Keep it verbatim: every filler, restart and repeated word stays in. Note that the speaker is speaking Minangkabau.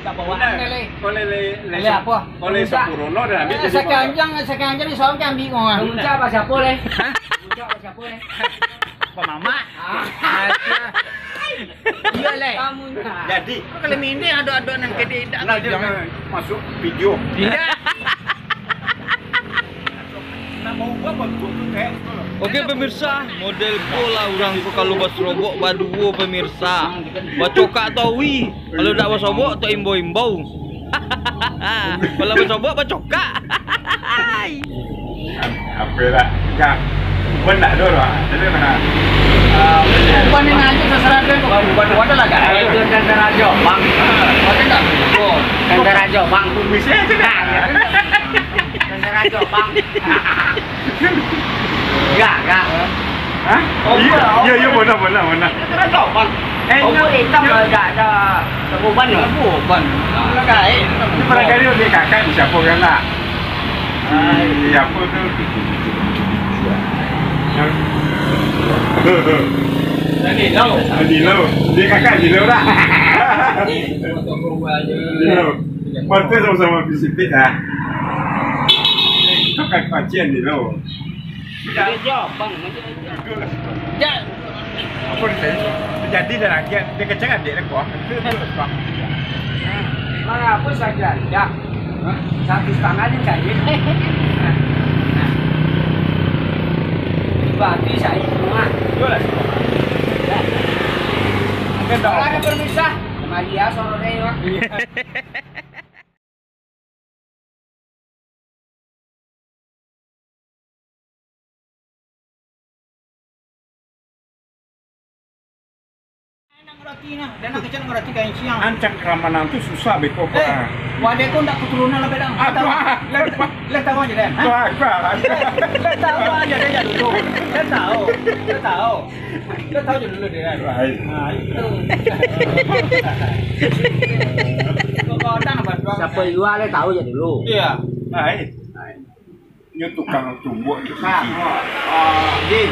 Tak bawa. Boleh, boleh, boleh. Boleh apa? Boleh sempurna dah, ambil. Eh, jadi sakanjang, sakanjang di sorong kan ambil orang. Puncak apa siapa, leh? Hah? Puncak apa siapa, leh? Pamamak. Ah. Iya, leh. Kamu nah. Jadi. Kok kalau mindeng ado-ado nang kede indak. Nah, dia masuk video. Tidak. Oke, pemirsa, model ko lah urang ko kalau basobok baduo, pemirsa. Bacokak tu, wi. Kalau dak basobok, tu imbau-imbau. Kalau basobok, bacokak. Apo lah? Dah. Uban dak ado doh. Jadi mana? Ah, uban ni aja terserah dia. Uban, uban ada lah, kan? Itu tentara Jepang. Ada tak? Oh, tentara Jepang. Bisa aja dah. Nah, ya, kan? Tentara Jepang. Enggak, enggak. Hah? Oh, iya, iya, iya, benar, benar, benar. Tentara Jepang. Eh, oh, enggak. Hitam ada, ada uban lah. Uban. Ini barangkali dia kakak siapa kan lah? Iya, apa tu? Jadi, lo. Jadi, lo. Dia kakak, jadi lo dah. Jadi, lo. Patut sama-sama bisik ah. Kakak pacian, jadi lo. Jadi, jawab, Bang. Ya. Apa dia tadi? Jadi dah lagi, dia kecek adik dia, kok. Itu, itu, Bang. Mangapa saja? Ya. Satu setengah ni kain. Berarti saya rumah. Yo lah. Ada tak? Kalau ada permisah, kembali ya, sore ni, Mak. Iya. Enak roti nah, dan nak kecil roti kain siang. Ancak ramanan tu susah beko, eh, Pak. Wadah ko ndak keturunan lah, Bedang. Ah, tu, ah, lah, lah tahu aja, Den. Hah? Tu, ah, tu, ah. Lah tahu aja, Den, ya dulu. Lah tahu. Lah tahu. Lah tahu aja dulu, Den. Baik. Nah, itu. Kok kau datang apa? Siapa jua lah tahu aja dulu. Iya. Baik. Nyo tukang tumbuak tu. Nah, ah, di.